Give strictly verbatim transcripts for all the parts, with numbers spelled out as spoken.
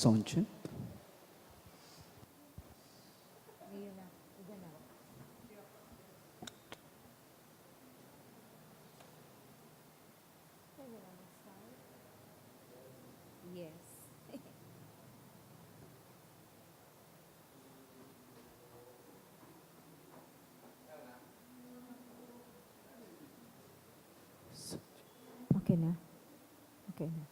Township. Yes. Okay na. Okay na.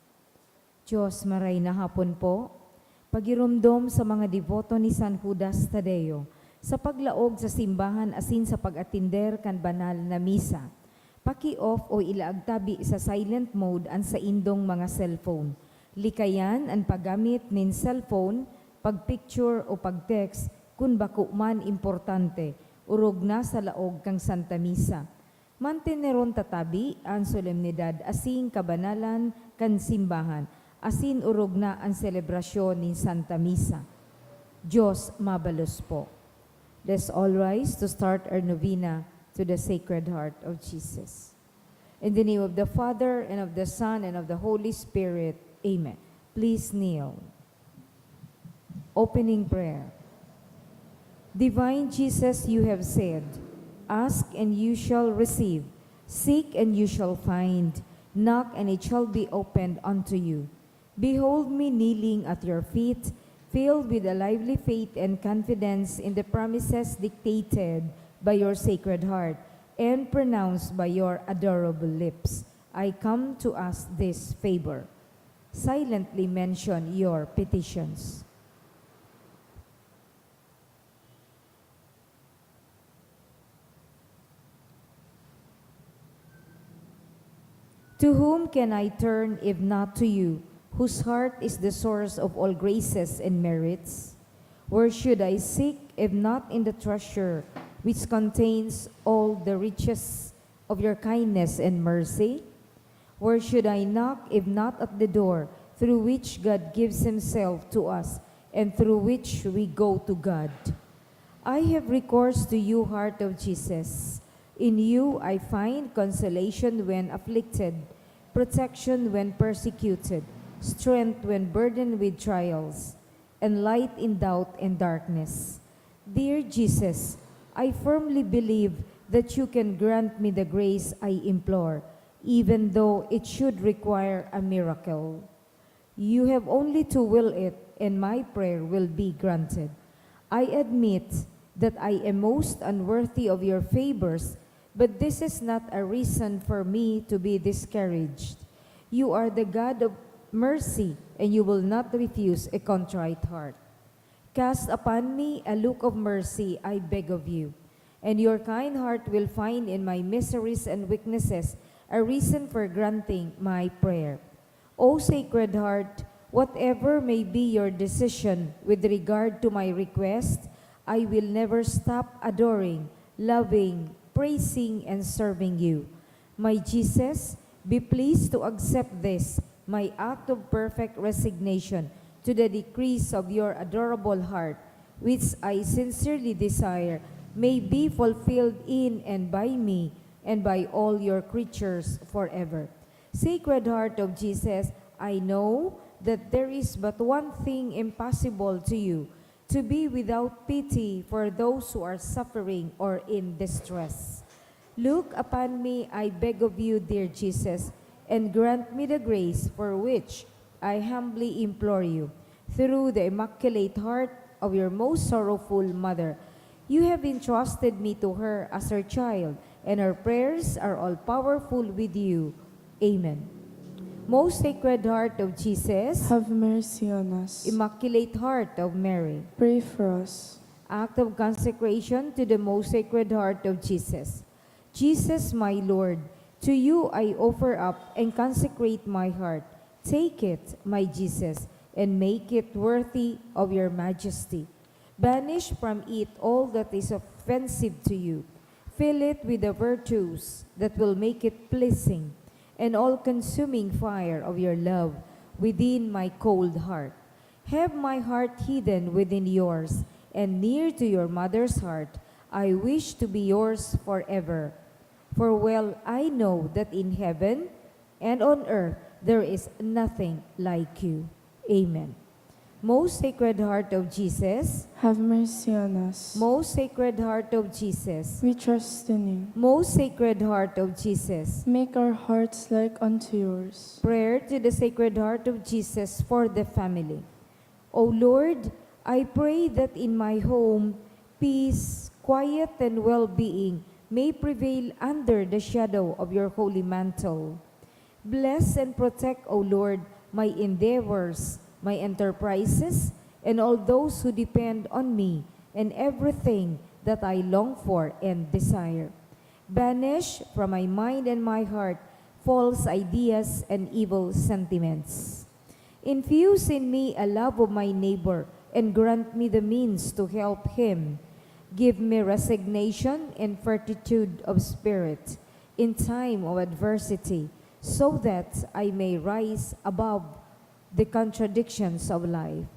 Diyos, maray na hapon po. Pagiromdom sa mga deboto ni San Judas Tadeo sa paglaog sa simbahan asin sa pag-atender kan banal na misa. Paki-off o ilaag tabi sa silent mode an saindong mga cellphone. Likayan an paggamit nin cellphone, pag-picture o pag-text kun bako man importante, orog na sa laog kan Santa Misa. Manteneron ta tabi an solemnidad asin kabanalan kan simbahan, asin orog na an selebrasyon nin Santa Misa. Diyos mabalos po. Let's all rise to start our novena to the Sacred Heart of Jesus. In the name of the Father, and of the Son, and of the Holy Spirit. Amen. Please kneel. Opening prayer. Divine Jesus, you have said, "Ask and you shall receive, seek and you shall find, knock and it shall be opened unto you." Behold me kneeling at your feet, filled with a lively faith and confidence in the promises dictated by your Sacred Heart and pronounced by your adorable lips. I come to ask this favor. Silently mention your petitions. To whom can I turn if not to you, whose heart is the source of all graces and merits? Where should I seek if not in the treasure which contains all the riches of your kindness and mercy? Where should I knock if not at the door through which God gives himself to us and through which we go to God? I have recourse to you, Heart of Jesus. In you I find consolation when afflicted, protection when persecuted, strength when burdened with trials, and light in doubt and darkness. Dear Jesus, I firmly believe that you can grant me the grace I implore, even though it should require a miracle. You have only to will it, and my prayer will be granted. I admit that I am most unworthy of your favors, but this is not a reason for me to be discouraged. You are the God of mercy, and you will not refuse a contrite heart. Cast upon me a look of mercy, I beg of you, and your kind heart will find in my miseries and weaknesses a reason for granting my prayer. O Sacred Heart, whatever may be your decision with regard to my request, I will never stop adoring, loving, praising, and serving you. My Jesus, be pleased to accept this, my act of perfect resignation to the decrees of your adorable heart, which I sincerely desire may be fulfilled in and by me and by all your creatures forever. Sacred Heart of Jesus, I know that there is but one thing impossible to you, to be without pity for those who are suffering or in distress. Look upon me, I beg of you, dear Jesus, and grant me the grace for which I humbly implore you, through the Immaculate Heart of your most sorrowful Mother. You have entrusted me to her as her child, and her prayers are all powerful with you. Amen. Most Sacred Heart of Jesus, Have mercy on us. Immaculate Heart of Mary, Pray for us. Act of consecration to the Most Sacred Heart of Jesus. Jesus, my Lord, to you I offer up and consecrate my heart. Take it, my Jesus, and make it worthy of your majesty. Banish from it all that is offensive to you. Fill it with the virtues that will make it pleasing and all-consuming fire of your love within my cold heart. Have my heart hidden within yours, and near to your mother's heart I wish to be yours forever. For well I know that in heaven and on earth there is nothing like you. Amen. Most Sacred Heart of Jesus. Have mercy on us. Most Sacred Heart of Jesus. We trust in you. Most Sacred Heart of Jesus. Make our hearts like unto yours. Prayer to the Sacred Heart of Jesus for the family. O Lord, I pray that in my home, peace, quiet, and well-being may prevail under the shadow of your holy mantle. Bless and protect, O Lord, my endeavors, my enterprises, and all those who depend on me, and everything that I long for and desire. Banish from my mind and my heart false ideas and evil sentiments. Infuse in me a love of my neighbor and grant me the means to help him. Give me resignation and fortitude of spirit in time of adversity, so that I may rise above the contradictions of life.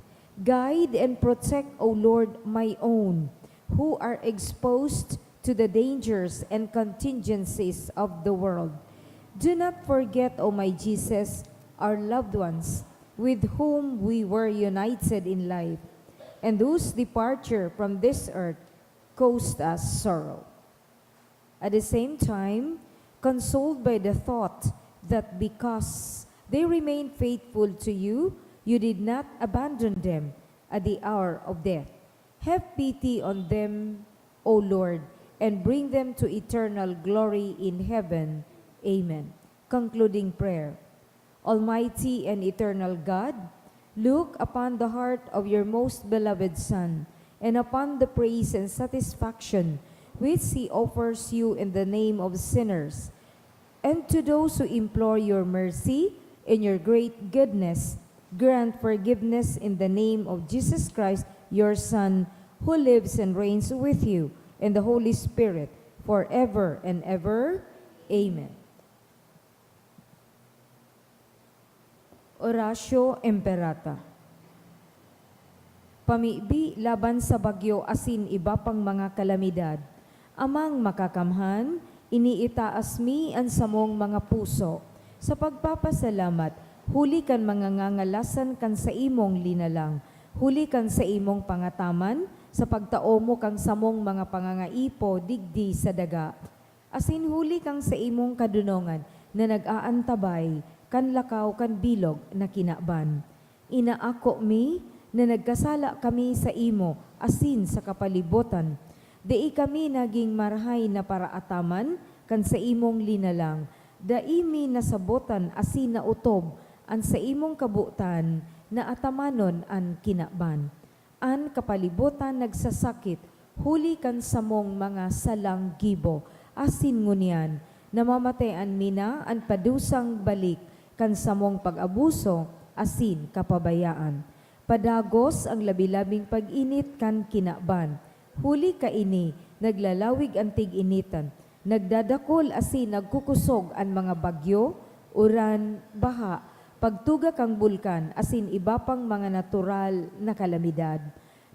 Guide and protect, O Lord, my own, who are exposed to the dangers and contingencies of the world. Do not forget, O my Jesus, our loved ones, with whom we were united in life, and whose departure from this earth caused us sorrow. At the same time, consoled by the thought that because they remained faithful to you, you did not abandon them at the hour of death. Have pity on them, O Lord, and bring them to eternal glory in heaven. Amen. Concluding prayer. Almighty and eternal God, look upon the heart of your most beloved Son, and upon the praise and satisfaction which he offers you in the name of sinners. And to those who implore your mercy, in your great goodness, grant forgiveness in the name of Jesus Christ, your Son, who lives and reigns with you in the Holy Spirit, forever and ever. Amen. Oratio Imperata. Pamibi laban sa bagyo asin iba pang mga kalamidad. Amang Makakamhan, iniitaas mi an samong mga puso sa pagpapasalamat huli kan mga ngangalasan kan saimong linalang, huli kan saimong pangataman sa pagtao mo kan samong mga pangangaipo digdi sa daga, asin huli kan saimong kadonongan na nag-aantabay kan lakaw kan bilog na kinaban. Inaako mi na nagkasala kami saimo asin sa kapalibotan. Dai kami nagin marahay na paraataman kan saimong linalang. Dai mi nasabotan asin naotob an saimong kabotan na atamanon an kinaban. An kapalibotan nagsasakit huli kan samong mga salang gibo, asin ngunyan namamatean mi na an padusang balik kan samong pag-abuso asin kapabayaan. Padagos an labi-labing pag-init kan kinaban. Huli kaini, naglalawig an tig-initan, nagdadakul asin nagkukusog an mga bagyo, uran, baha, pagtuga kan bulkan asin iba pang mga natural na kalamidad.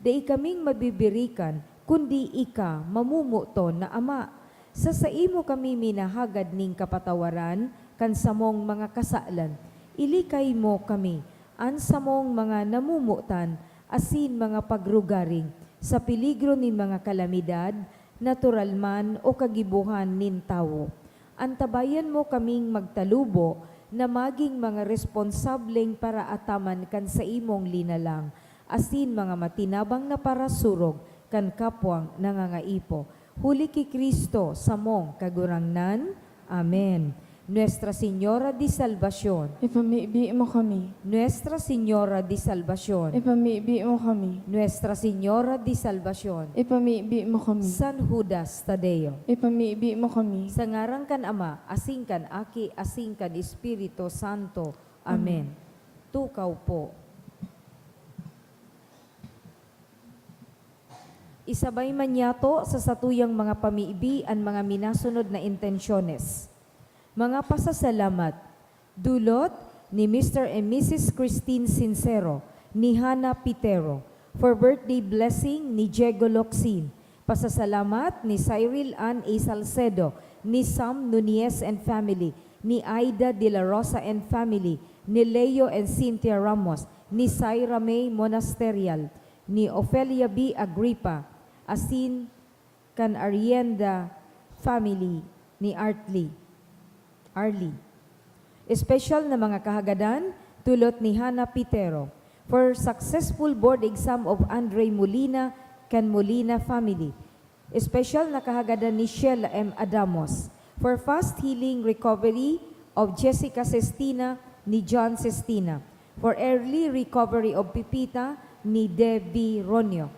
Dai kaming mabibirikan, kundi ika, mamomoton na Ama. Sa saimo kami minahagad nin kapatawaran kan samong mga kasalan. Ilikay mo kami, an samong mga namomotan asin mga pagrugaring, sa peligro nin mga kalamidad, natural man o kagibohan nin tawo. Antabayan mo kaming magtalubo na magin mga responsableng paraataman kan saimong linalang, asin mga matinabang na parasurog kan kapwang nangangaipo. Huli ki Cristo, samong Kagurangnan. Amen. Nuestra Señora de Salvacion. Ipamibi mo kami. Nuestra Señora de Salvacion. Ipamibi mo kami. Nuestra Señora de Salvacion. Ipamibi mo kami. San Judas Tadeo. Ipamibi mo kami. Sa ngaran kan Ama, asin kan Aki, asin kan Espiritu Santo. Amen. Tukaw po. Isabay man yato sa satuyang mga pamibi an mga minasunod na intensyones. Mga pasasalamat. Dulot ni Mister and Missus Christine Sincero, ni Hannah Pitero, for birthday blessing ni Diego Locsin. Pasasalamat ni Cyril Ann A. Salcedo, ni Sam Nunez and family, ni Aida de la Rosa and family, ni Leo and Cynthia Ramos, ni Syra May Monasterial, ni Ofelia B. Agripa, asin kan Arienda family ni Artly, Arly. Espesyal na mga kahagadan, tulot ni Hana Pitero. For successful board exam of Andre Molina kan Molina family. Espesyal na kahagadan ni Sheila M. Adamos. For fast healing recovery of Jessica Sestina ni John Sestina. For early recovery of Pipita ni Debbie Ronio.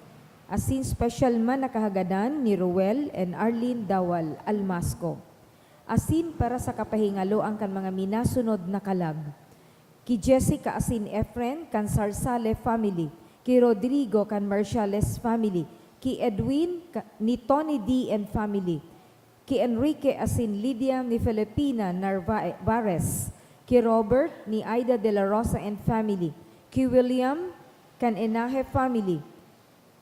Asin special man na kahagadan ni Ruel and Arlene Dawal Almasco. Asin para sa kapahingaloan kan mga minasunod na kalag. Ki Jessica asin Efren kan Sarsale family, ki Rodrigo kan Marciales family, ki Edwin ka-, ni Tony D and family, ki Enrique asin Lydia ni Filipina Narvaez, ki Robert ni Aida de la Rosa and family, ki William kan Enaje family,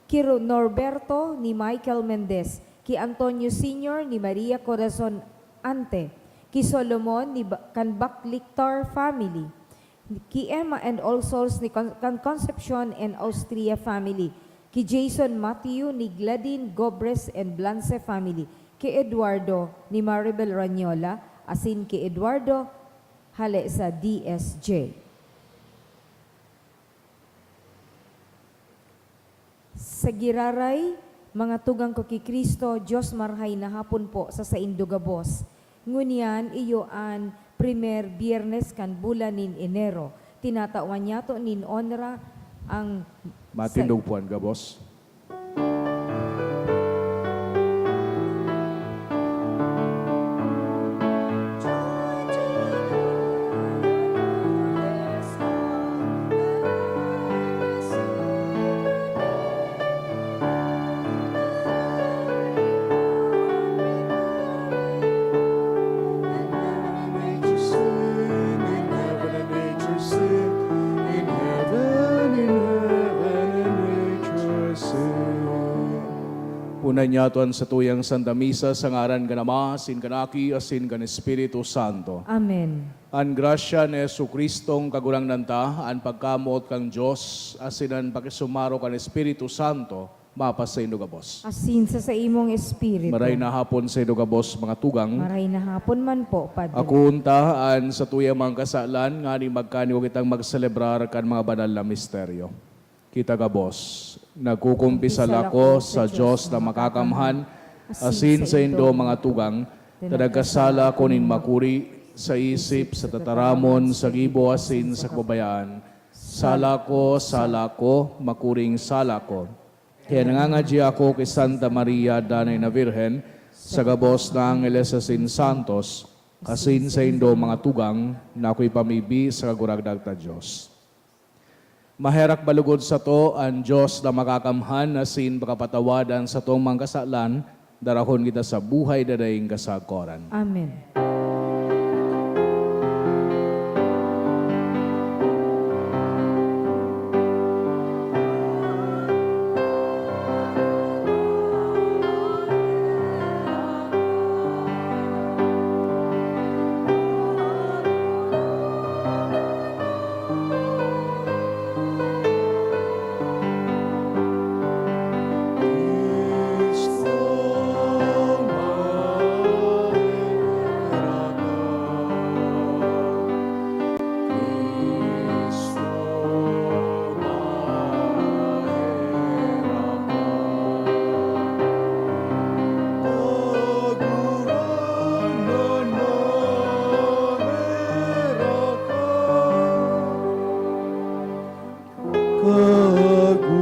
ki Ro-, Norberto ni Michael Mendez, ki Antonio Senior ni Maria Corazon Ante, ki Solomon ni Ba-, kan Bakliktar family, ki Emma and All Souls ni Con-, kan Concepcion and Austria family, ki Jason Matthew ni Gladin Gobres and Blance family, ki Eduardo ni Maribel Ranyola, asin ki Eduardo hale sa D S J. Sa giraray, mga tugang ko ki Cristo, Dios marahay na hapon po sa saindo gabos. Ngunyan, iyo an primer Biyernes kan bulan nin Enero. Tinatawan niyato nin onra ang Matindog po an gabos. Punan niyato an satuyang Santa Misa sa ngaran kan Ama, asin kan Aki, asin kan Espiritu Santo. Amen. An grasya ni Jesu-Cristong Kagurangnan ta, an pagkamoot kan Dios, asin an pakisumaro kan Espiritu Santo, mapasaindo gabos. Asin sa saimong espiritu. Maray na hapon saindo gabos, mga tugang. Maray na hapon man po, Padre. Akoon ta an satuyang mga kasalan, nganing magkaniwa kitang magselebrar kan mga banal na misteryo. Kita gabos, nagkukumpisal ako sa Dios na makakamhan, asin saindo, mga tugang, ta nagkasala ako nin makuri, sa isip, sa tataramon, sa gibo, asin sa kababayaan. Sala ko, sala ko, makuring sala ko. Kaya nangangadya ako ki Santa Maria, Danay na Birhen, sa gabos na angheles asin santos, asin saindo, mga tugang, na akoy pamibi sa Kagurangnan ta Dios. Maherak ba logod sato an Dios na makakamhan asin makapatawad an satong mga kasalan, darahon kita sa buhay na daing kasagkoran. Amen.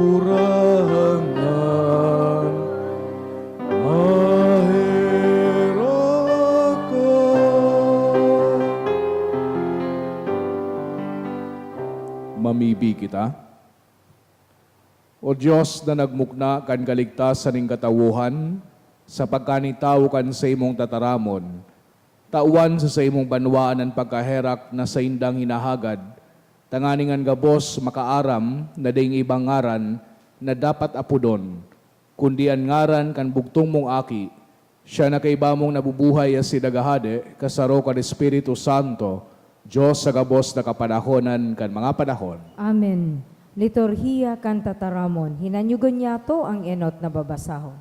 Kagurangnan, maherak ka. Mamibi kita. O Dios na nagmukna kan kaligtasan nin katawohan, sa pagkanitawo kan saimong tataramon, tawan sa saimong banwaan an pagkaherak na saindang hinahagad, tanganing an gabos makaaram na daing ibang ngaran na dapat apodon, kundi an ngaran kan bugtong mong Aki, siya na kaiba mong nabubuhay asin naghahade, kasaro kan Espiritu Santo, Dios sa gabos na kapanahonan kan mga panahon. Amen. Liturhiya kan Tataramon. Hinanyugon niyato ang enot na babasahon.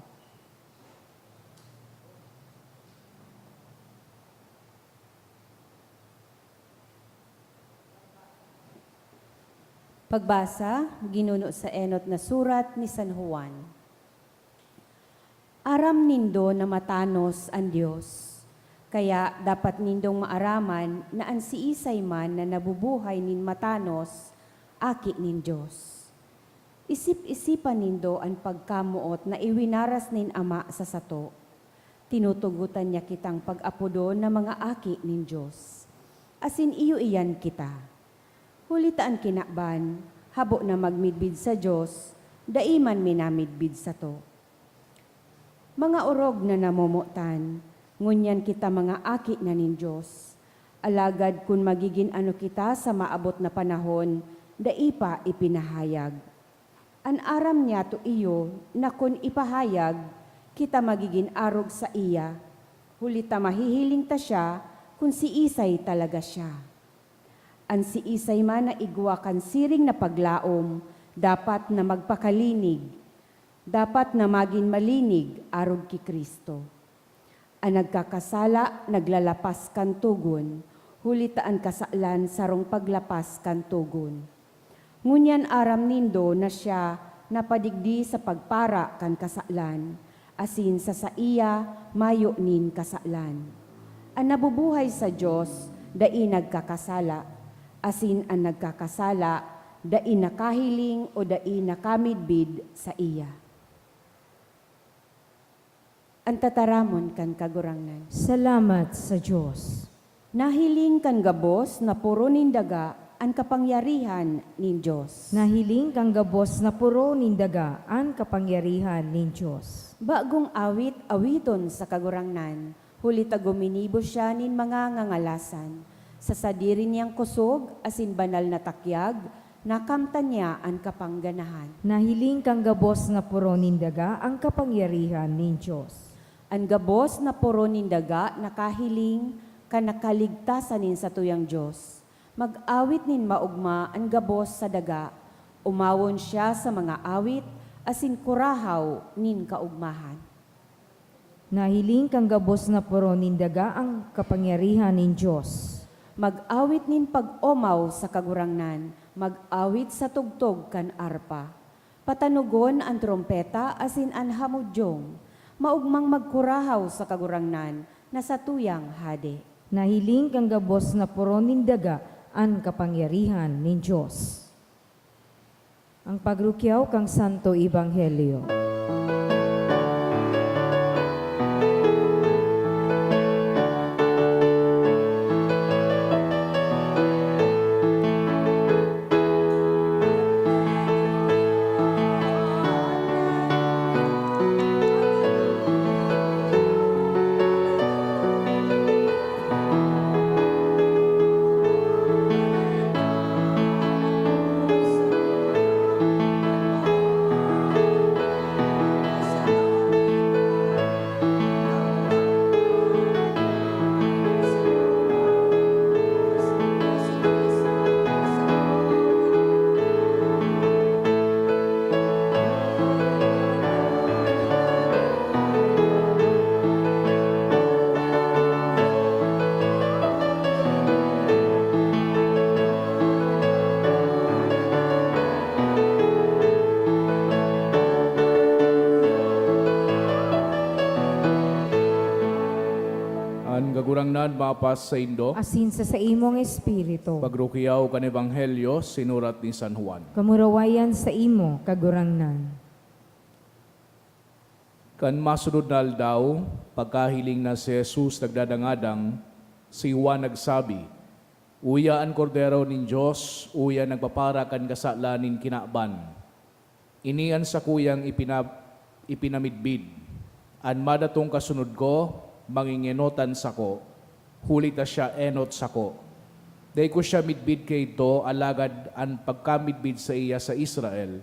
Pagbasa, ginuno sa enot na surat ni San Juan. Aram nindo na matanos an Dios, kaya dapat nindong maaraman na an siisay man na nabubuhay nin matanos, aki nin Dios. Isip-isipan nindo an pagkamoot na iwinaras nin Ama sa sato. Tinutugotan niya kitang pag-apodon na mga aki nin Dios, asin iyo iyan kita. Huli ta an kinaban, habo na magmidbid sa Dios, dai man minamidbid sato. Mga orog na namomotan, ngunyan kita mga aki na nin Dios. Alagad kun magigin ano kita sa maabot na panahon, dai pa ipinahayag. An aram niyato iyo na kun ipahayag, kita magigin arog saiya, huli ta mahihiling ta siya kun siisay talaga siya. An siisay man na igwa kan siring na paglaom, dapat na magpakalinig, dapat na magin malinig arog ki Cristo. An nagkakasala naglalapas kan togon, huli ta an kasalan sarong paglapas kan togon. Ngunyan aram nindo na siya napadigdi sa pagpara kan kasalan, asin sa saiya mayo nin kasalan. An nabubuhay sa Dios dai nagkakasala, asin an nagkakasala dai nakahiling o dai nakamidbid saiya. An tataramon kan Kagurangnan. Salamat sa Dios. Nahiling kan gabos na poro nin daga an kapangyarihan nin Dios. Nahiling kan gabos na poro nin daga an kapangyarihan nin Dios. Bagong awit awiton sa Kagurangnan, huli ta guminibo siya nin mga ngangalasan. Sa sadiri niyang kosog asin banal na takyag, nakamtan niya an kapangganahan. Nahiling kan gabos na poro nin daga an kapangyarihan nin Dios. An gabos na poro nin daga nakahiling kan nakaligtasan nin satuyang Dios. Mag-awit nin maogma an gabos sa daga, omawon siya sa mga awit asin kurahaw nin kaogmahan. Nahiling kan gabos na poro nin daga an kapangyarihan nin Dios. Mag-awit nin pag-omaw sa Kagurangnan, mag-awit sa tugtog kan arpa. Patanugon an trompeta asin an hamodyong. Maogmang magkurahaw sa Kagurangnan na satuyang Hade. Nahiling kan gabos na poro nin daga an kapangyarihan nin Dios. Ang pagrukyaw kan Santo Ebanghelyo. An Kagurangnan mapas saindo. Asin sa saimong espiritu. Pagrukyaw kan Ebanghelyo sinurat ni San Juan. Kamurawayan saimo, Kagurangnan. Kan masunod na aldaw, pagkahiling na si Jesus nagdadangadang, si Juan nagsabi, "Uya an Kordero nin Dios, uya an nagpapara kan kasalan nin kinaban. Ini an sakuyang ipina-, ipinamidbid. An madatong kasunod ko, mangingenotan sako, huli ta siya enot sako. Dai ko siya midbid kaidto, alagad an pagkamidbid saiya sa Israel,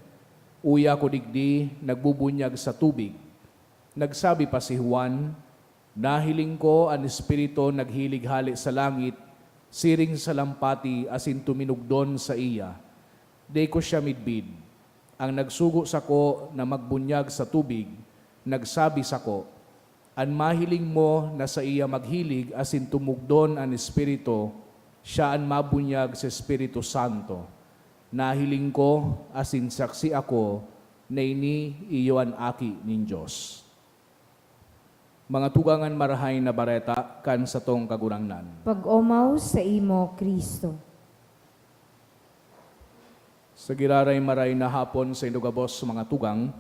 uya ko digdi nagbubunyag sa tubig." Nagsabi pa si Juan, "Nahiling ko an Espiritu naghilig hale sa langit, siring sa salampati asin tuminugdon saiya, "Dai ko siya midbid." An nagsugo sako na magbunyag sa tubig, nagsabi sako, "An mahiling mo na saiya maghilig asin tumugdon an Espiritu, siya an mabunyag sa Espiritu Santo." Nahiling ko asin saksi ako na ini iyo an Aki nin Dios. Mga tugang, an Marahay na Bareta kan satong Kagurangnan. Pag-omaw saimo, Cristo. Sa giraray, maray na hapon saindo gabos, mga tugang.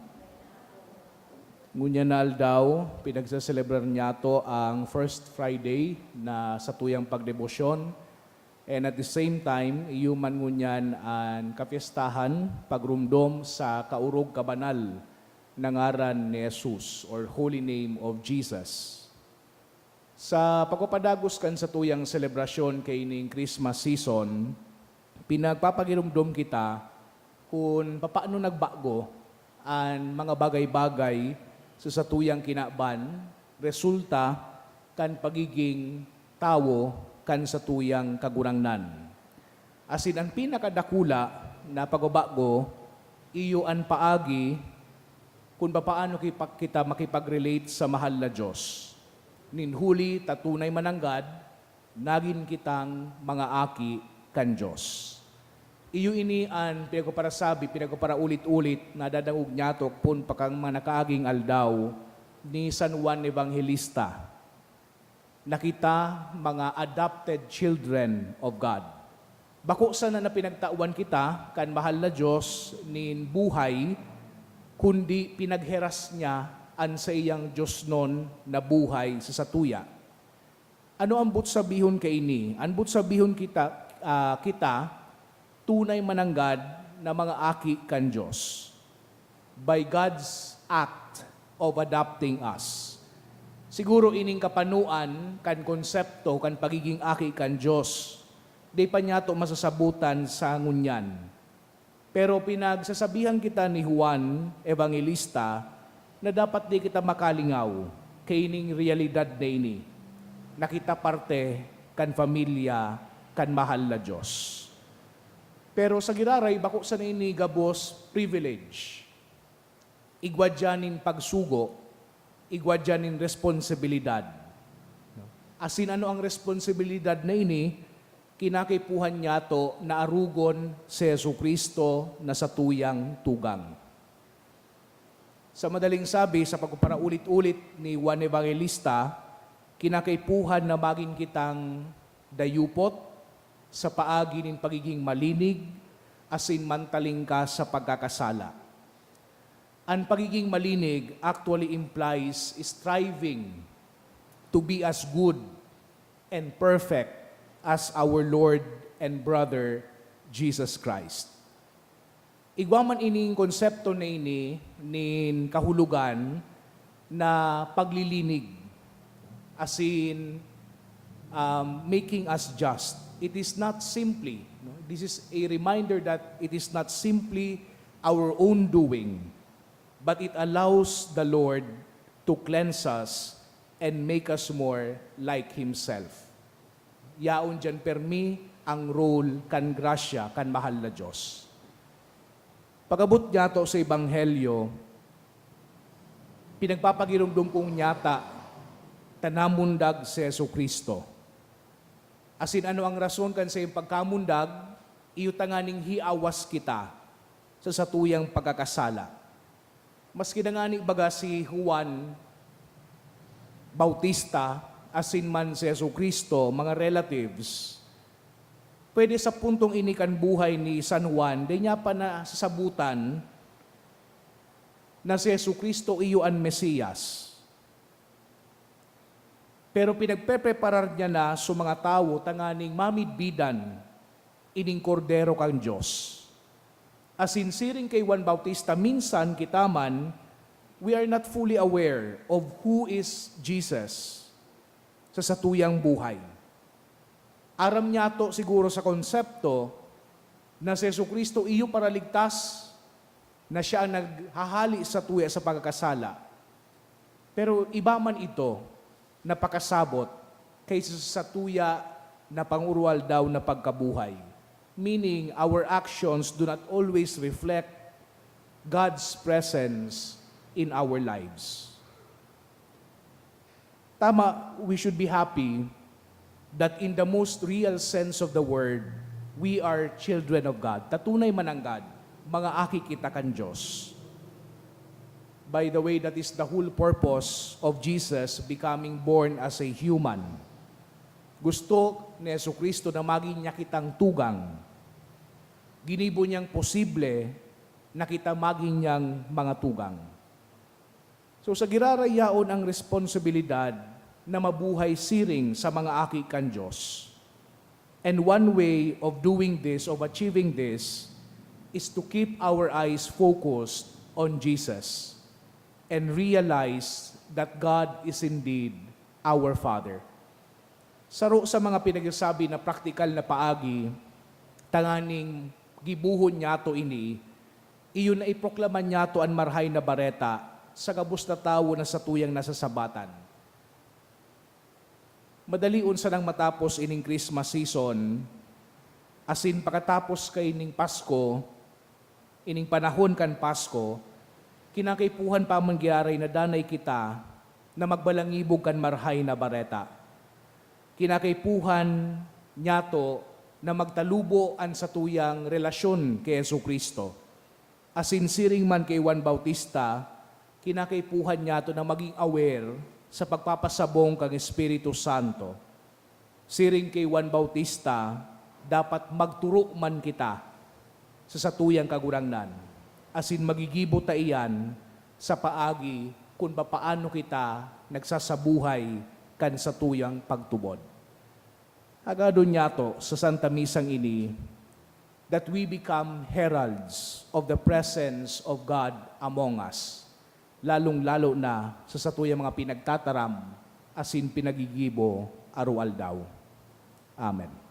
Ngunyan na aldaw, pinagseselebrar niyato ang First Friday na satuyang pagdebosyon. And at the same time, iyo man ngunyan an kapyestahan, pagromdom sa kaorog kabanal na ngaran ni Jesus, or Holy Name of Jesus. Sa pagpapadagos kan satuyang selebrasyon kaining Christmas season, pinagpapagiromdom kita kun papaano nagbago an mga bagay-bagay sa satuyang kinaban, resulta kan pagiging tawo kan satuyang Kagurangnan. Asin an pinakadakula na pagbabago, iyo an paagi kun papaano kipa-, kita makipag-relate sa mahal na Dios. Nin huli ta tunay mananggad, nagin kitang mga aki kan Dios. Iyo ini an pinagpaparasabi, pinagpaparaulit-ulit na dadangog niyato poon pa kan mga nakaaging aldaw ni San Juan Evangelista, na kita mga adopted children of God. Bako sana na pinagtawan kita kan mahal na Dios nin buhay, kundi pinagheras niya an saiyang diosnon na buhay sa satuya. Ano an boot sabihon kaini? An boot sabihon kita, ah, kita tunay mananggad na mga aki kan Dios by God's act of adopting us. Siguro ining kapanoan kan konsepto kan pagiging aki kan Dios, di pa niyato masasabotan sa ngunyan. Pero pinagsasabihan kita ni Juan Evangelista na dapat di kita makalingaw kaining realidad na ini, na kita parte kan pamilya kan mahal na Dios. Pero sa giraray, bako sana ini gabos privilege. Igwa diyan nin pagsugo, igwa diyan nin responsibilidad. Asin ano ang responsibilidad na ini? Kinakaipuhan niyato na arogon si Jesu-Cristo na satuyang tugang. Sa madaling sabi, sa pagpaparaulit-ulit ni Juan Evangelista, kinakaipuhan na magin kitang dayupot sa paagi nin pagiging malinig asin mantalingkas sa pagkakasala. An pagiging malinig actually implies striving to be as good and perfect as our Lord and Brother Jesus Christ. Igwa man ining konsepto na ini nin kahulogan na paglilinig, asin, um, making us just. It is not simply, no? This is a reminder that it is not simply our own doing, but it allows the Lord to cleanse us and make us more like Himself. Yaon diyan permi ang role kan grasya kan mahal na Dios. Pag-abot niyato sa Ebanghelyo, pinagpapagiromdom kong nyata ta namundag si Jesu-Cristo. Asin ano ang rason kan saiyang pagkamundag? Iyo tanganing hiawas kita sa satuyang pagkakasala. Maski na ngani baga si Juan Bautista asin man si Jesu-Cristo, mga relatives, pwede sa puntong ini kan buhay ni San Juan, dai niya pa nasasabotan na si Jesu-Cristo iyo an Mesias. Pero pinagpepreparar niya na sa mga tawo tanganing mamidbidan ining Kordero kan Dios. Asin siring kay Juan Bautista, minsan kita man, we are not fully aware of who is Jesus sa satuyang buhay. Aram niyato siguro sa konsepto na si Jesu-Cristo iyo Paraligtas, na siya ang naghahali satuya sa pagkakasala. Pero iba man ito na pakasabot kaysa sa satuya na pang-urualdaw na pagkabuhay, meaning our actions do not always reflect God's presence in our lives. Tama, we should be happy that in the most real sense of the word, we are children of God. Tatunay man ang God, mga aki kita kan Diyos. By the way, that is the whole purpose of Jesus becoming born as a human. Gusto ni Jesu-Cristo na magin niya kitang tugang. Ginibo niyang posible na kita magin niyang mga tugang. So, sa girarayaon ang responsibilidad na mabuhay siring sa mga aki kan Diyos. And one way of doing this, of achieving this, is to keep our eyes focused on Jesus and realize that God is indeed our Father. Saro sa mga pinagsasabi na praktikal na paagi tanganing gibohon niyato ini, iyo na iproklama niyato an Marahay na Bareta sa gabos na tawo na satuyang nasasabatan. Madalion sanang matapos ining Christmas season, asin pakatapos kaining Pasko, ining panahon kan Pasko, kinakaipuhan pa man giraray na danay kita na magbalangibog kan Marahay na Bareta. Kinakaipuhan niyato na magtalubo an satuyang relasyon ki Jesu-Cristo. Asin siring man ki Juan Bautista, kinakaipuhan niyato na magin aware sa pagpapasabong kan Espiritu Santo. Siring ki Juan Bautista, dapat magturo man kita sa satuyang Kagurangnan, asin magigibo ta iyan sa paagi kun papaano kita nagsasabuhay kan satuyang pagtubod. Hagadon niyato sa Santa Misang ini that we become heralds of the presence of God among us, lalong-lalo na sa satuyang mga pinagtataram asin pinagigibo aroaldaw. Amen.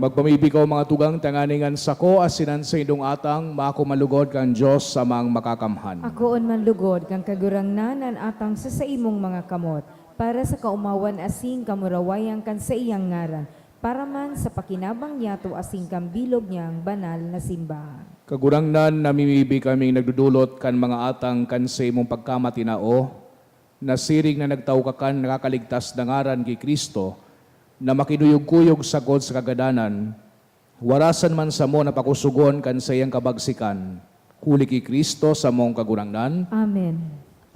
Magpamibi kaw, mga tugang, tanganing an sako asin an saindong atang maako man lugod kan Dios Amang Makakamhan. Akoon man lugod kan Kagurangnan an atang sa saimong mga kamot, para sa kaomawan asin kamurawayan kan saiyang ngaran, para man sa pakinabang niyato asin kan bilog niyang banal na simbahan. Kagurangnan, namimibi kaming nagdodolot kan mga atang kan saimong pagkamatinao, na siring na nagtao ka kan nakakaligtas na ngaran ki Cristo, na makiduyog-kuyog sagkod sa kagadanan, warasan man samo na pakosogon kan saiyang kabagsikan, huli ki Cristo samong Kagurangnan. Amen.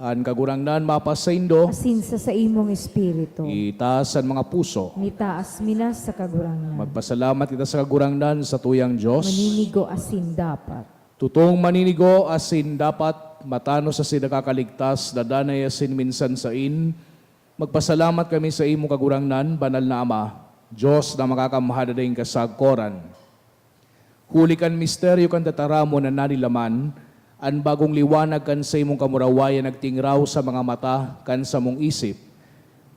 An Kagurangnan mapasaindo. Asin sa saimong espiritu. Itaas an mga puso. Nitaas mi na sa Kagurangnan. Magpasalamat kita sa Kagurangnan, satuyang Dios. Maninigo asin dapat. Totong maninigo asin dapat, matanos asin nakakaligtas, dadanay asin minsan sain, magpasalamat kami saimo, Kagurangnan, Banal na Ama, Dios na makakamhan na daing kasagkoran. Huli kan misteryo kan tataramon na nanilaman, an bagong liwanag kan saimong kamurawayan nagtingraw sa mga mata kan samong isip,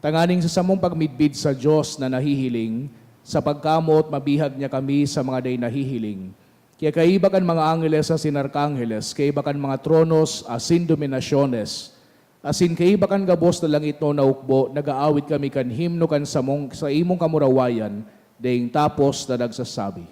tanganing sa samong pagmidbid sa Dios na nahihiling, sa pagkamot mabihag niya kami sa mga dai nahihiling. Kaya kaiba kan mga angheles asin arkanheles, kaiba kan mga tronos asin dominasyones, Asin kaiba kan gabos na langitnon na hukbo, nag-aawit kami kan himno kan samong, sa imong kamurawayan, daing tapos na nagsasabi.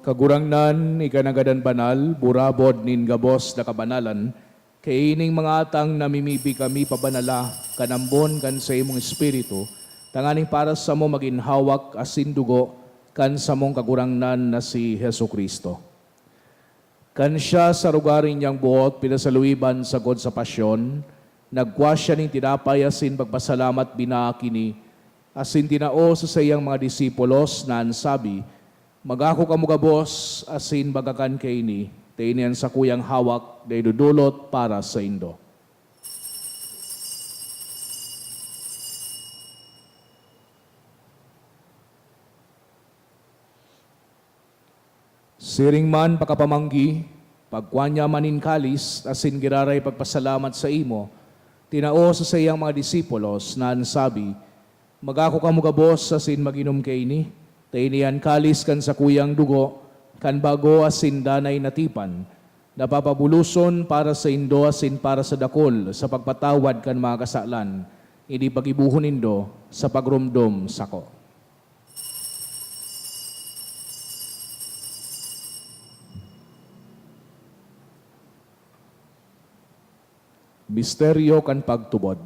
Kagurangnan, ika na gadan banal, burabod nin gabos na kabanalan, kaining mga atang namimibi kami pabanala kan ambon kan saimong Espiritu, tanganing para samo magin hawak asin dugo kan samong Kagurangnan na si Jesu-Cristo. Kan siya sa rogaring niyang buot pinasaluiban sagkod sa pasyon, nagkua siya nin tinapay asin pagpasalamat binaak ini, asin tinao sa saiyang mga disipulos na an sabi, "Magako kamo gabos asin magakan kaini, ta ini an sakuyang hawak na idodolot para saindo." Siring man pakapamanggi, pagkua niya man nin kalis asin giraray pagpasalamat saimo, tinao sa saiyang mga disipulos na an sabi, "Magako kamo gabos asin mag-inom kaini, ta ini an kalis kan sakuyang dugo kan bago asin danay na tipan, na papabuloson para saindo asin para sa dakul sa pagpatawad kan mga kasalan. Ini paggibohon nindo sa pagromdom sako." Misteryo kan pagtubod.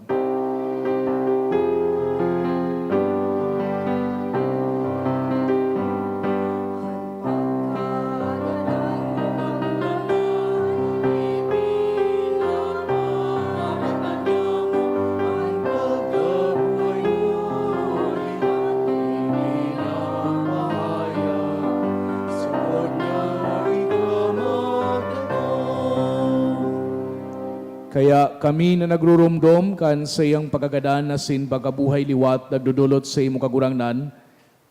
Kaya kami na nagruromdom kan saiyang pagkagadan asin pagkabuhay liwat nagdodolot sa imo, Kagurangnan,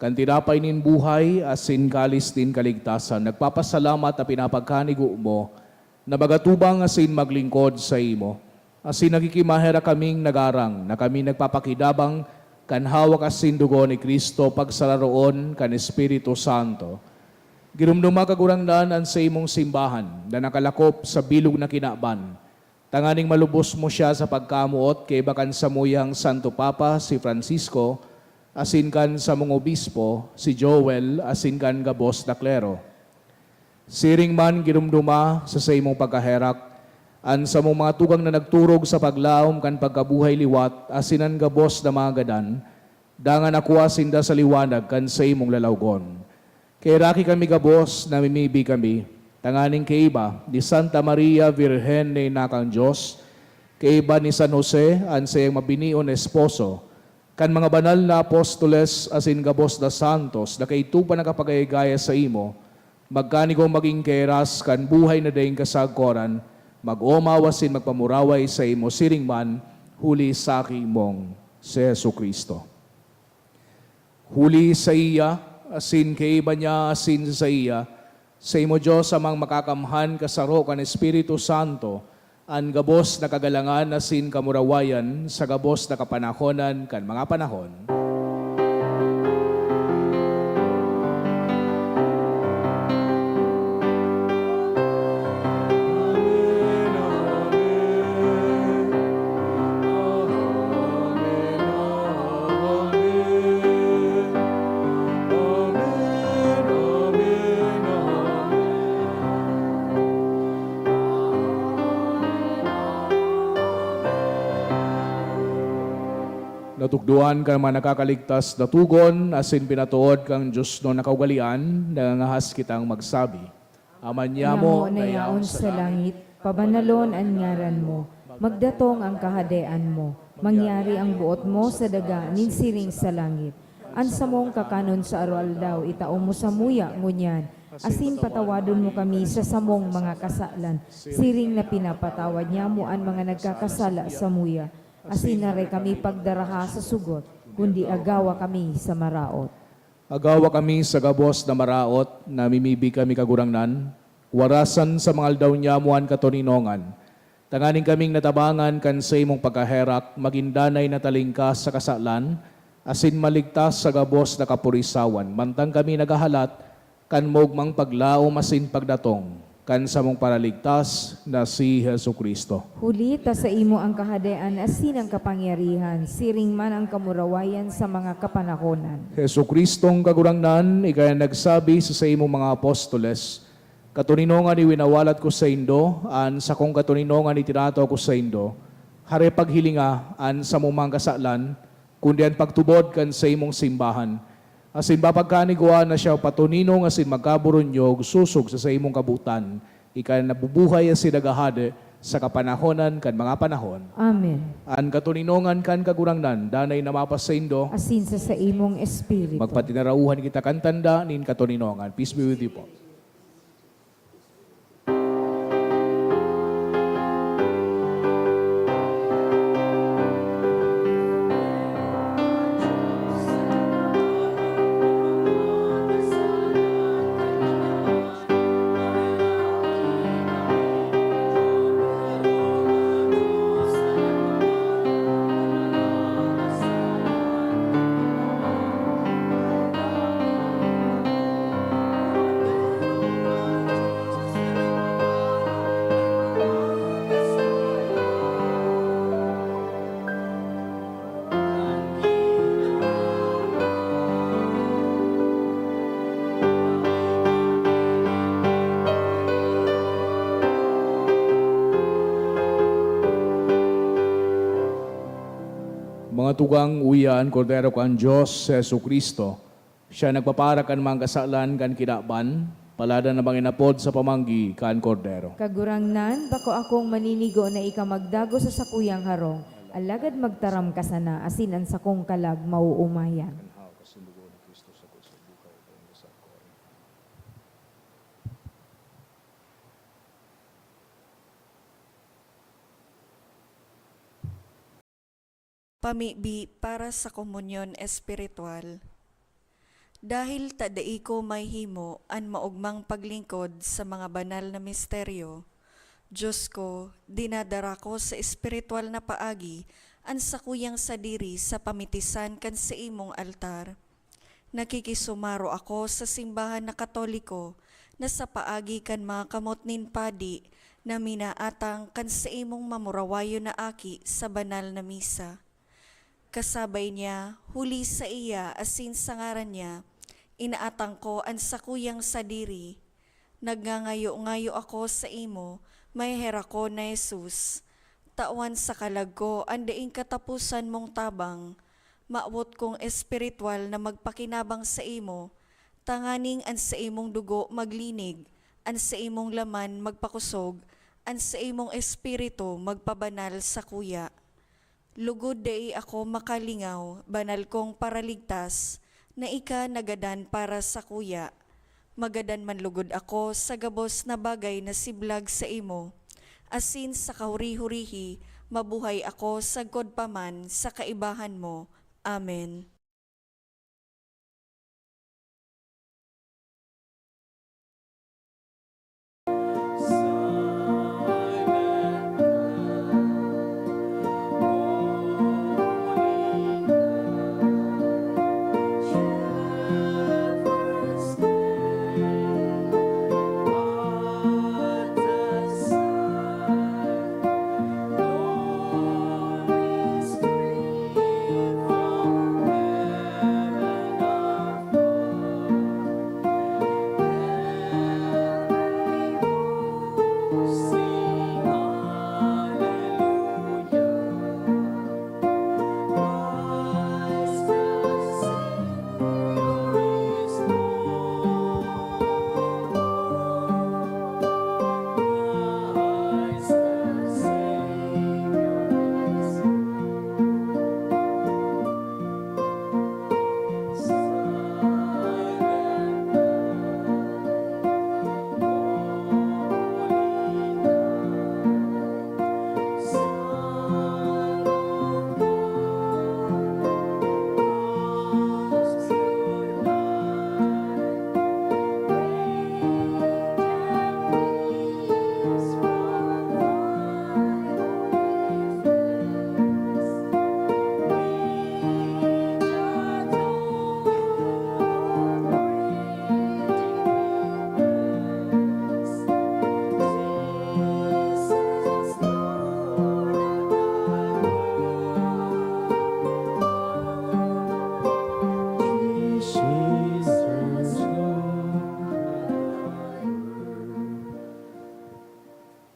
kan tinapay nin buhay asin kalis nin kaligtasan, nagpapasalamat ta pinapagkanigo mo na magatubang asin maglingkod saimo. Asin nagkikimaherak kaming nagarang na kami nagpapakidabang kan hawak asin dugo ni Cristo pagsararoon kan Espiritu Santo. Giromdoma, Kagurangnan, an saimong simbahan na nakalakop sa bilog na kinaban, tanganing malubos mo siya sa pagkamoot kaiba kan samuyang Santo Papa, si Francisco, asin kan samong obispo, si Joel, asin kan gabos na klero. Siring man, giromdoma sa saimong pagkaherak an samong mga tugang na nagturog sa paglaom kan pagkabuhay liwat asin an gabos na mga gadan, dangan akua sinda sa liwanag kan saimong lalawgon. Kaheraki kami gabos, namimibi kami, tanganing kaiba ni Santa Maria, Birhen na ina kan Dios, kaiba ni San Jose, an saiyang mabinion na esposo, kan mga banal na apostoles asin gabos na santos na kaidto pa nakapagayagaya saimo, magkanigong magin kahiras kan buhay na daing kasagkoran, mag-omaw asin magpamuraway saimo siring man, huli sa Aki mong si Jesu-Cristo. Huli saiya, asin kaiba niya, asin saiya, saimo, Dios Amang Makakamhan, kasaro kan Espiritu Santo, an gabos na kagalangan asin kamurawayan sa gabos na kapanahonan kan mga panahon. Tukdoan kan mga nakakaligtas na togon asin pinatood kan diosnon na kaugalean, nangangahas kitang magsabi, Ama nyamo na yaon sa langit, pabanalon an ngaran mo. Magdatong an kahadean mo. Mangyari an boot mo sa daga nin siring sa langit. An samong kakanon sa aroaldaw itao mo samuya ngunyan, asin patawadon mo kami sa samong mga kasalan, siring na pinapatawad nyamo an mga nagkakasala samuya. Asin dai kami pagdaraha sa sugot, kundi agawa kami sa maraot. Agawa kami sa gabos na maraot, namimibi kami, Kagurangnan, warasan sa mga aldaw nyamo an katoninongan, tanganing kaming natabangan kan saimong pagkaherak, magin danay na talingkas sa kasalan, asin maligtas sa gabos na kapurisawan, mantang kami naghahalat kan maogmang paglaom asin pagdatong kan samong Paraligtas na si Jesu-Cristo. Huli ta saimo an kahadean asin an kapangyarihan, siring man an kamurawayan sa mga kapanahonan. Jesu-Cristong Kagurangnan, ika an nagsabi sa saimong mga apostoles, "Katoninongan iwinawalat ko saindo, an sakong katoninongan itinatao ko saindo. Hare paghilinga an samong mga kasalan, kundi an pagtubod kan saimong simbahan. Asin papagkanigwaan na siya patoninong asin magkaburunyog sosog sa saimong kabotan, ika na nabubuhay asin naghahade sa kapanahonan kan mga panahon." Amen. An katoninongan kan Kagurangnan danay na mapasaindo. Asin sa saimong espiritu. Magpatinarauhan kita kan tanda nin katoninongan. Peace be with you po. Mga tugang, uya an Kordero kan Dios, si Jesu-Cristo. Siya nagpapara kan mga kasalan kan kinaban, paladan na manginapod sa pamanggi kan Kordero. Kagurangnan, bako akong maninigo na ika magdagos sa sakuyang harong, alagad magtaram ka sana, asin an sakong kalag maoomayan. Pamibi para sa komunyon espiritual. Dahil ta dai ko mahihimo an maogmang paglingkod sa mga banal na misteryo, Dios ko, dinadara ko sa espiritual na paagi an sakuyang sadiri sa pamitisan kan saimong altar. Nakikisumaro ako sa simbahan na Katoliko na sa paagi kan mga kamot nin padi na minaatang kan saimong mamurawayon na aki sa banal na misa. Kasabay niya, huli saiya asin sa ngaran niya, inaatang ko an sakuyang sadiri. Nagngangayo-ngayo ako saimo, maheherakon na Jesus. Tawan sa kalag ko an daing kataposan mong tabang. Mawot kong espiritual na magpakinabang saimo, tanganing an saimong dugo maglinig, an saimong laman magpakosog, an saimong espiritu magpabanal sakuya. Lugod dai ako makalingaw, banal kong Paraligtas, na ika nagadan para sakuya. Magadan man lugod ako sa gabos na bagay na siblag saimo, asin sa kahuri-hurihi mabuhay ako sagkod pa man sa kaibahan mo. Amen.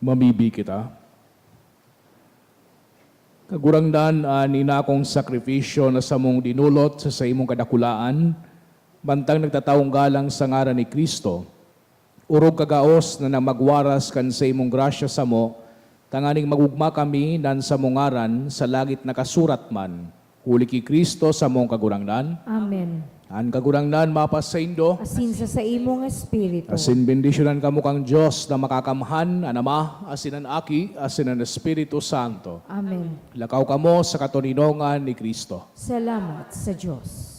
Mamibi kita. Kagurangnan, an inakong sakripisyo na samong dinulot sa saimong kadakulaan, mantang nagtataong galang sa ngaran ni Cristo, orog kagaos na magwaras kan saimong grasya samo, tanganing magugma kami nan samong ngaran sa langit nakasurat man, huli ki Cristo samong Kagurangnan. Amen. An Kagurangnan mapasaindo. Asin sa saimong espiritu. Asin bendisyonan kamo kan Dios na makakamhan, an Ama, asin an Aki, asin an Espiritu Santo. Amen. Lakaw kamo sa katoninongan ni Cristo. Salamat sa Dios.